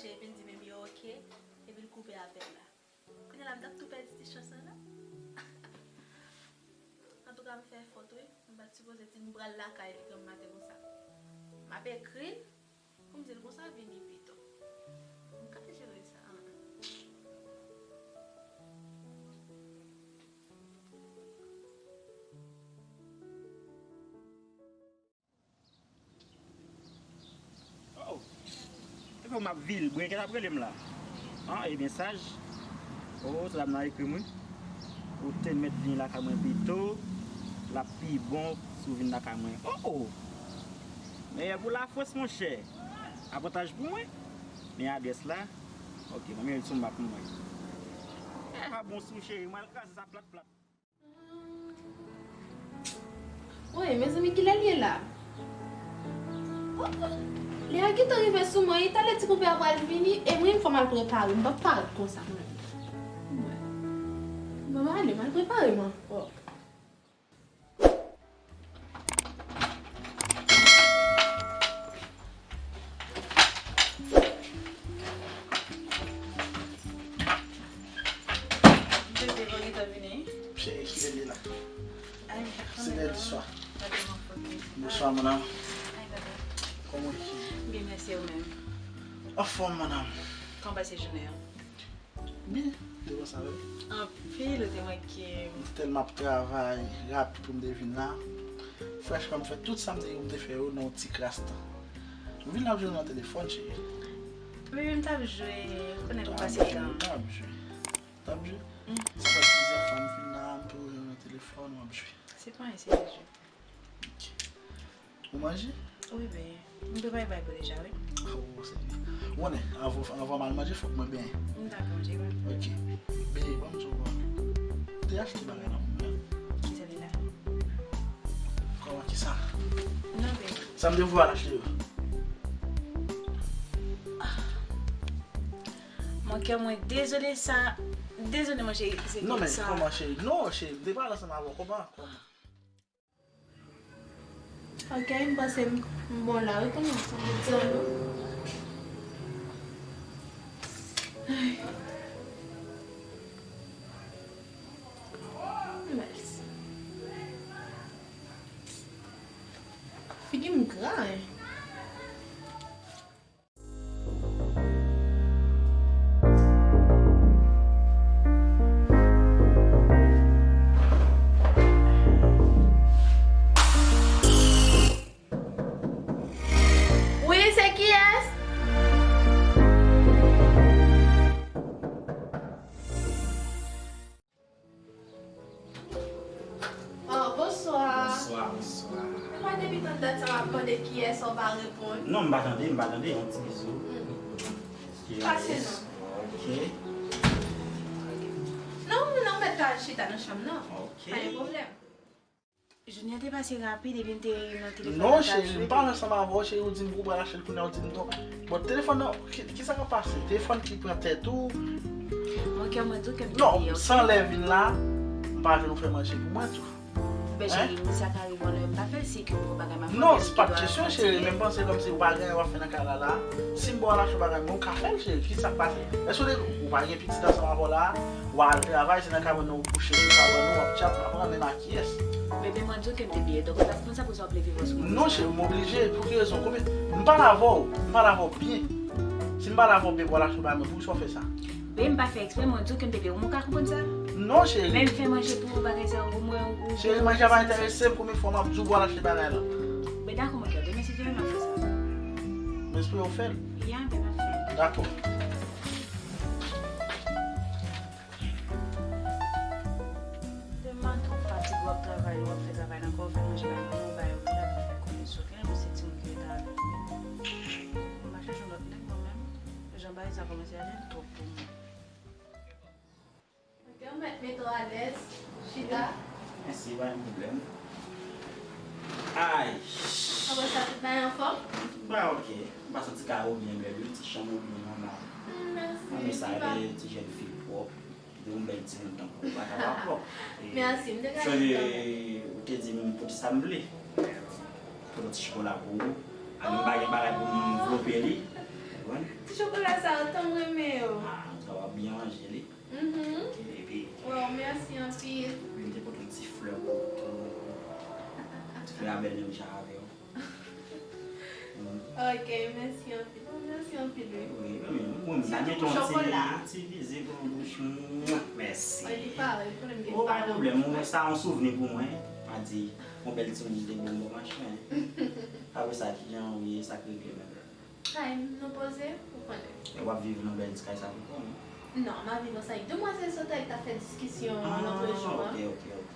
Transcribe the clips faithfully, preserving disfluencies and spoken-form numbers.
Epi l di menm yo oke, epi l koupe apèl la. Kounye a la, m t ap tou pèdi ti chans lan, non? Antouka, m fè fòt, wi. M pa t sipoze di m pral lakay li granm maten konsa. M ap ekri l pou m di l konsa vini pito. M ka jere sa, an. Oh. Epa m ap vilbre, kèt ap rele m la. An, e mesaj. Oh, sa dam nan ekri m, wi. Ou te mèt vini lakay mwen pito. L ap pi bon si w vin lakay mwen. Oh, oh. Meyè pou Lafrans, monchè. Avantaj pou mwen. Men adrès la. Ok, mwen mete l sou map mwen. Epa bon sou cheri, mwen al kraze sa plat plat. Woy, mezanmi, kilè l ye la? Oh, oh. Lè a gentan rive sou mwen, wi, talè ti poupè a pral vini, e mwen, fò m al prepare m, m p ap parèt konsa, mwen. Bon, m ale, m al prepare m ankò. Bebe, pa gentan vini? Cheri, kilè l ye la? Ay, six heures du soir. Gade m anfòm, wi. Bonswa, mon amour. Ay, bebe. Kòman w ye, cheri? Byen, mèsi, ou menm? Anfòm, mon amour. Kòman w pase jounen an? Byen, te konsa menm. Anpil, ou te manke m. M tèlman ap travay rapid pou m te vin la. Franchman, m fè tout sa m te gen pou m te fè yo nan yon ti kras tan. M vin la ap jwe nan telefòn, cheri. Wi, m t ap jwe, ou konnen pou pase tan. M t ap jwe. M t ap jwe? Mm. Sa fè plizyè fwa m vin la, m toujwe nan telefòn, m ap jwe. Se pa anyen, se jwe. Ok. Ou manje? Wi, ben, m prepare bagay pou deja, wi. Oh, se byen. Ou konnen, anvan, anvan m al manje, fòk mwen benyen. M dakò, cheri. Ok. Bebe, ban m di w, bon. Te achte bagay nan mwen. Kisa li la? Kòman, kisa? Non, ben. Sa m te voye al achte yo? Ah. Mon kè mwen, dezole sa. Dezole, mon cheri, se... Non, men kòman, cheri? Non, cheri, m te pale ansanm avè w. Kòman, kòman? Ok, m panse m, m bon la, wi, kounye a, sa m di w. Ay. Mèsi. Figi m gra, en. Wi, se kiyès? Oh, bonswa. Bonswa, bonswa. Epa depi tann dat sa m ap mande kiyès, ou pa reponn. Non, m pa tande, m pa tande. Yon ti bizou. Mm. Kiyès? Pase non. Ok. Non, non, mèt al chita nan chanm nan. Ok. Pa gen pwoblèm. Jounen an te pase rapid epi m te nan telefòn nan. Non, cheri, m pale ansanm avè w, cheri, ou di m pou w pral achte l kounye a, ou di m non. Bon, telefòn nan, ki, kisa k ap pase? Telefòn ki pran tèt ou? Mon kè, mwen di w ke m te bliye, ok? Non, san lè vin la, m pa jwenn ou fè manje pou mwen tou. Ben, cheri, sa ka rive yon lè, m pa fè l, si ke m gon bagay m ap fè. Non, se pa kesyon, cheri, men m panse kòmsi ou pa gen anyen w ap fè nan kay la, la. Si m ba w al achte bagay, men ou ka fè l, cheri, kisa k pase? Èske ou te, ou pa gen pitit ansanm avè w la? W al travay, se nan kay mwen non ou kouche, se nan kay mwen non w ap tchat, m pa konn menm ak kiyès. Bebe, mwen di w ke m te bliye, donk ou pa t konn sa pou sa w vle viv sou mwen. Non, cheri, m oblije. Pou ki rezon? Konbyen? M pale avè w, m pale avè w byen. Si m pale avè w byen, pou w al achte bagay mwen, poukisa w fè sa? Bebe, m pa fè eksprè, mwen di w ke m te bliye. Ou ka konprann sa? Non, cheri. Men m fè manje pou ou, bagay sa, ou mwen, ou... Cheri, manje a pa enterese m, konbyen fwa m ap di w pou w al achte bagay la? Ben, dakò, mon kè, demen si Dye vle m ap fè sa. M espere w fè l. Ya, ben, m ap fè l. Dakò. Tèlman twòp fatig, w ap travay, w ap fè travay nan kò w, fè manje bay moun, ou bay moun, epi fè konesans, ok? Mwen se timoun ki rete avèk mwen. M pa chèche yon lòt nèg mwen menm. Jan bagay sa kòmanse ale twòp pou mwen. Ok, ou mèt mete w alèz, chita. Mèsi, pa gen pwoblèm. Ay! Apre sa, tout bagay anfòm? Ba, ok. M pa santi kay ou byen bèl, wi, ti chanm ou byen nòmal. Mèsi. Mwen sa, de ti jèn fi pwòp. De yon bèl timoun tankou ou pa ka pa pwòp. Mèsi, m te ka di kanmenm. Ou te di m pote sa m vle. Pote yon ti chokola pou ou. Alò m pa gen bagay pou m vlope li. Ti chokola sa yo, tan m renmen yo. Ah, sa w ap byen manje li. Mhm. Epi, Wow, mèsi anpil. mwen te pote yon ti flè pou ou tou. Ti flè a bèl menm jan avè w. Ok, mèsi anpil. Oh, mèsi anpil, wi. Wi, mwen menm, mwen menm, Sitou mete pou yon ti, chokola. Ti vize pou yon bouch. Mwa, mèsi. Mwen li pare, li konnen m gen Oh, pa pale. Pwoblèm, mwen, sa yon souvni pou mwen. Mwen di, yon bèl timoun te bon bon machin. Apre sa, kijan ou ye, sa k regle menm? Kay m, nou poze, ou konnen. E w ap viv nan bèl ti kay sa pou kò w? Non, m ap viv ansanm ak demwazèl sot ak ta fè diskisyon lòt jou an. Ok, ok, ok.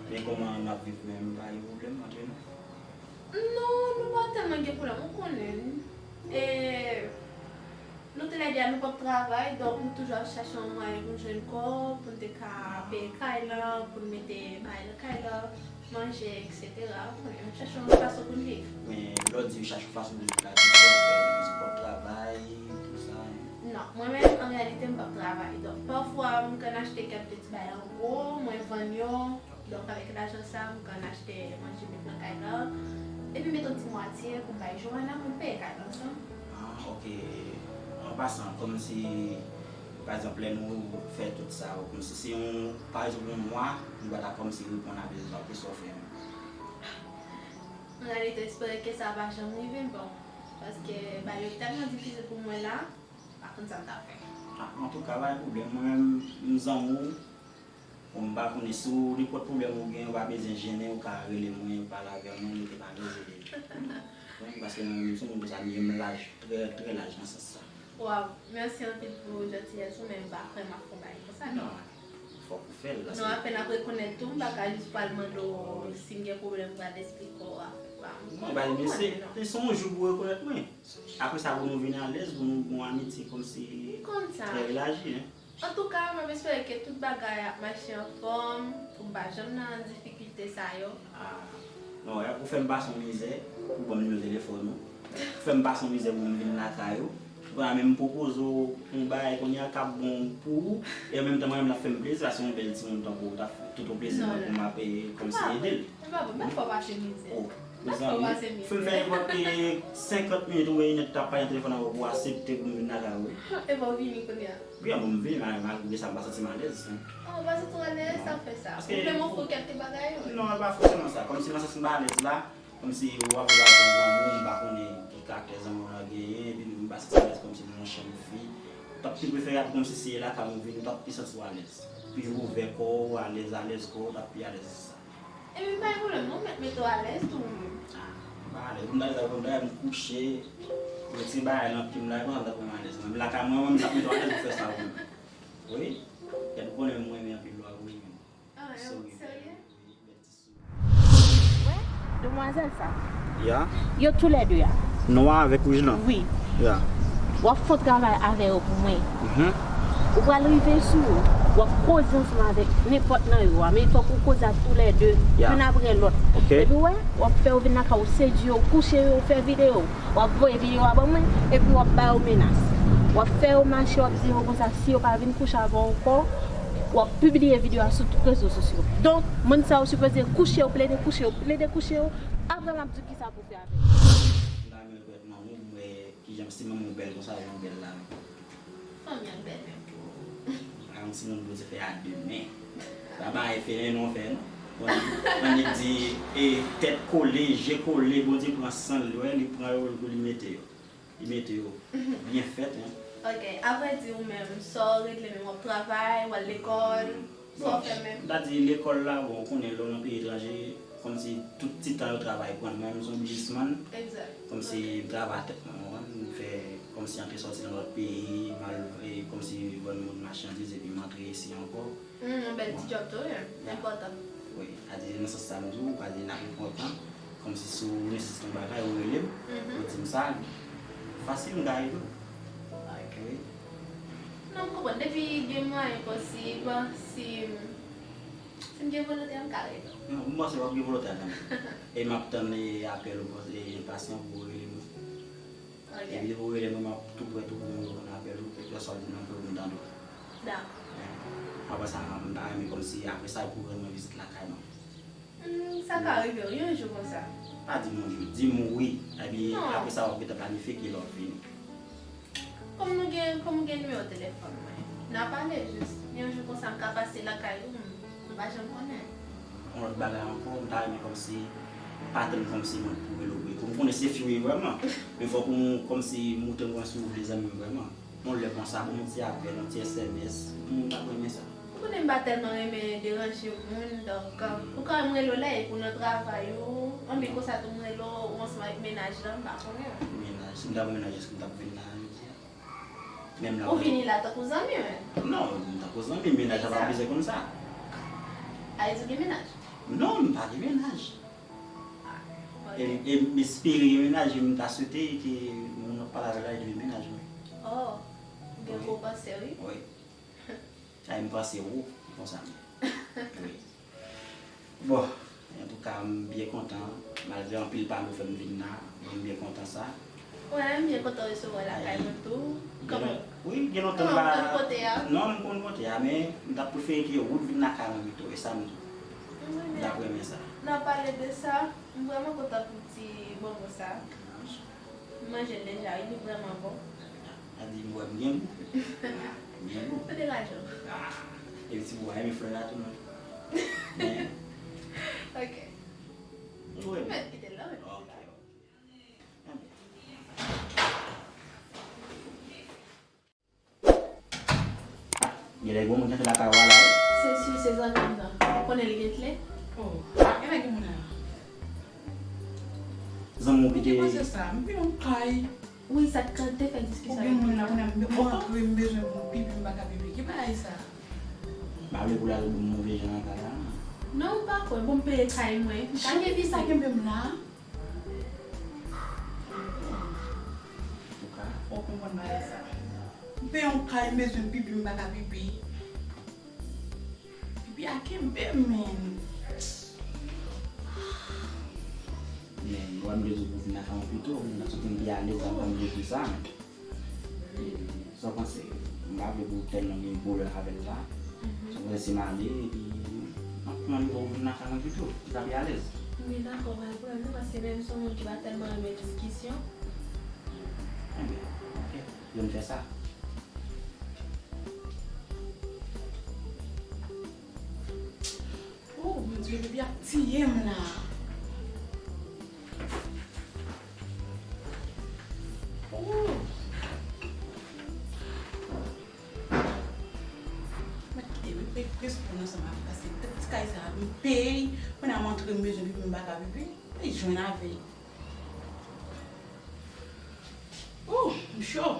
Men kòman n ap viv menm, pa gen pwoblèm antre nou? Non, nou pa tèlman gen pwoblèm, ou konnen. E nou toulède a nou p ap travay, donk nou toujou ap chache yon mwayen pou n jwenn kò, pou n te ka peye kay lan, pou n mete bagay nan kay lan, manje, etsetera. Ou konnen, n ap chache yon fason pou n viv. Men lè w di w chache yon fason pou viv la, se kòb fè, se kòb travay, tout sa. Non, mwen menm, an reyalite, m p ap travay. Donk, pafwa, m konn achte kèk ti bagay an gwo, mwen vann yo. Donk, avèk lajan sa, m konn achte manje met nan kay lan. Epi, m met yon ti mwatye pou m bay Johanna, pou m peye kay lan, sa. Ah, ok. An pasan, kòmsi, pa egzanp, lè nou fè tout sa, kòmsi se yon, pa egzanp, yon mwa, nou pa ta kòmsi reponn a bezwen sa, kisa w fè menm? An reyalite, espere ke sa pa janm rive, bon. Paske, bagay yo tèlman difisil pou mwen la, m pa konn sa m ta fè. Ah, antouka, pa gen pwoblèm. Mwen menm, m zanmi w. Bon, m pa konnen si w, nenpòt pwoblèm ou gen, ou pa bezwen jennen, ou ka rele mwen, pale avè mwen, mete pale, rele. Wi, paske mwen menm, m se yon moun konsa, m laj, trè, trè laj nan sans sa. Waw, mèsi anpil pou jantiyès ou, men m pa kwè m ap fè yon bagay konsa, non. Non, fòk ou fè l, Non, paske apèn ap rekonèt tou, m pa ka jis pral mande w si m gen pwoblèm, m pral esplike w, a, pa, m Non, ba, men se, se yon jou pou rekonèt mwen. Apre sa, pou nou vin alèz, pou nou gen yon amitye kòmsi M konn sa. Trè elaji, hein. Antouka, m ap espere ke tout bagay ap mache anfòm, pou m pa janm nan difikilte sa yo. Ah, non, ou fè m pase yon mizè, ou ban m nimewo telefòn ou. Ou fè m pase yon mizè pou m vin lakay ou. Vwala, men m pwopoze w yon bagay kounye a k ap bon pou ou, e an menm tan mwen menm l ap fè m plezi, paske yon bèl timoun tankou ou t ap fè tout yon plezi mwen pou m ap, eh, kòmsi ede l. M pa bon, m pa fè w pase mizè. Oh, M pa fè w pase mizè. Fè m fè nenpòt, eh, senkant minit oubyen inèdtan ap pale nan telefòn avè w pou w aksepte pou m vin lakay ou. E pa w vini kounye a. Wi, an bon, m vini, mal-, malgre sa, m pa santi m alèz. Oh, w pa santi w alèz, sa fè sa. Ou vle m ofri w kèk ti bagay, wi. Non, e pa fòseman sa. Kòmsi nan sans m pa alèz la, kòmsi w ap gade yon zanmi, m pa konnen ki karaktè zanmi w lan genyen, epi m pa santi m alèz kòmsi nan yon chanm fi. T ap pi preferab kòmsi se lakay mwen vini, ou t ap pi santi w alèz. Pi ouvè kò w, alèz, alèz kò w, t ap pi alèz sa. Ebyen, pa gen pwoblèm non, m mèt mete w alèz tou mwen menm. Ah, m pa alèz, m ta alèz avè w, dayè m kouche, retire bagay nan pye m la, e konsa m t ap wè m alèz. Mwen menm lakay mwen, mwen menm m t ap mete w alèz pou fè sa pou mwen. Wi, gade ou konnen mwen renmen anpil lwa wi menm. Ah, serye? Wi, bèl ti souri. Wè, demwazèl sa. Ya. Yo toulède a. Nwa avèk wouj lan. Wi. Ya. W ap fè yon travay avè yo pou mwen. Mhm. Ou pral rive sou yo. W ap koze ansanm avèk nenpòt nan yo a. Men fòk ou koze ak toulède. Ya. Youn apre lòt. Ok. Epi wè, w ap fè yo vin lakay ou, sedui yo, kouche yo, fè videyo. W ap voye videyo a ban mwen, epi w ap ba yo menas. W ap fè yo mache, w ap di yo konsa, si yo pa vin kouche avè w ankò, w ap pibliye videyo a sou tout rezo sosyo. Donk, moun sa yo sipoze kouche yo, plede kouche yo, plede kouche yo. Apre m ap di w kisa pou fè avè yo. M ta renmen rekonèt manman w, m wè kijan si manman w bèl konsa, jan w bèl la. Fanmi an bèl menm tou. A yon timoun pou te fè a de men. Pa bay felen non fè non. Bon, annik di, e, tèt kole, je kole, Bondye pran san l, wè, li pran yo pou li mete yo. Li mete yo byen fèt, hein. Ok, avrèdi ou menm, sa w regle menm, w ap travay, w al lekòl, sa w fè menm? M ta di lekòl la, bon, ou konnen lè w nan peyi etranje, kòmsi tout ti tan yo travay pran. Mwen menm, se yon biznismann, Egzak. kòmsi m travay a tèt mwen, w konprann, m fè kòmsi antre sòti nan lòt peyi, m al, e, kòmsi vann moun machandiz, epi m antre isi ankò. Hmm, yon bèl ti djòb tou, wi. Enpòtan. Wi, a di nan sans sa m di w, pa di n ap enpòtan. Kòmsi si w nesesite yon bagay, ou rele m, ou di m sa, fasil m ka ede w. Wi. Non, m konprann. Depi gen mwayen posib, si, si m gen volonte, m ka rele w. Non, m panse w ap gen volonte a kanmenm. E m ap tann, e, apèl ou, e, enpasyan pou w rele m. Ok. Epi depi w rele mwen, m ap tou prè tou pou mwen reponn apèl ou, kèlkeswa w di m nan pou m tande w. Dakò. Apre sa, m ta renmen kòmsi apre sa, pou rann mwen vizit lakay mwen. Hmm, sa ka rive w, yon jou konsa. Pa di m yon jou, di m wi. Epi Non. Apre sa, w ap gentan planifye ki lè w ap vini. Kòm nou gen, kòm ou gen nimewo telefòn mwen, n a pale jis. Yon jou konsa m ka pase lakay ou, m, m pa janm konnen. Yon lòt bagay ankò, m ta renmen kòmsi pa tann kòmsi mwen pou rele w pou, pou m konnen se fi w ye vrèman. Men fòk ou kòmsi moutre mwen si w vle zanmi m vrèman. Yon lè konsa, bon, yon ti apèl, yon ti S M S, m ta renmen sa. Ou konnen m pa tèlman renmen deranje moun, donk, ou ka wè m rele w la, epi w nan travay ou, anben konsa tou m rele w, ou ansanm avèk mennaj lan, m pa konnen. Mennaj, si m ta gen mennaj, èske m t ap vin la jodi a? Menm lè ou vini la tankou zanmi, wi. Non, m tankou zanmi, mennaj la pa bezwen konn sa. A, ou gen mennaj? Non, m pa gen mennaj. E, e m espere gen mennaj, e m ta swete ke moun w ap pale avè l la, li gen mennaj, wi. Oh, ou gen gwo panse, wi. Wi. Sa, m panse ou, konsa menm. Wi. Bon, antouka, m byen kontan. Malgre anpil pale ou fè m vin la, men m byen kontan sa. Wi, m byen kontan resevwa w lakay mwen tou. Wi, gen lontan m pa. Ou konn kote a? Non, m konn kote a, men m t ap prefere ke ou t vin lakay mwen pito, e sa m di. M t ap renmen sa. Nan pale de sa, m vrèman kontan pou ti bonbon sa. M manje l deja, wi, li vrèman bon. A di m wè m gen gou. M gen gou. Ou degaje w. Ah, epi ti bwa renmen flè la tou, non. Men. Ok. Ou wè. Mèt kite l la, wi. Ok. Genlè gon moun k antre lakay ou a la, wi. Se si, se zanmi m nan. Ou konnen li gen kle? Oh, genlè gen moun la. Zanmi w ki te. Ki panse sa? M gen yon kay. Wi, sa k te fè diskisyon. Ou gen moun la, kounye a m antre, m bezwen pou m pipi, m pa ka pipi. Ki bagay sa? M pa vle pou l al move jan nan kay la, non. Non, m pa kwè. Bon, m peye kay mwen. M ka gen pipi. Sa kenbe m la? Ou ka. Fò w konprann bagay sa. M peye yon kay, m bezwen pipi, m pa ka pipi. Pipi a kenbe m, men. Men, lè m te di w pou vin lakay mwen pito, m ta soti m pi alèz avan m di w sa. E, sa w panse? M pa vle pou w tèlman gen pwoblèm avè l la. Mhm. Sa w panse si m ale, epi m ap mande pou w vin lakay mwen pito, m ta pi alèz. Wi, dakò, pa gen pwoblèm non, paske menm se yon moun ki pa tèlman renmen diskisyon. Enben, ok, yo n fè sa. Oh, Bondye, pipi ap tiye m la. Oh. Mèt kite m, m pe responn ansanm avè l, paske tèt ti kay sa a, m peye, kounye a m antre, m bezwen pipi, m pa ka pipi, m jwenn avè l. Oh, m cho.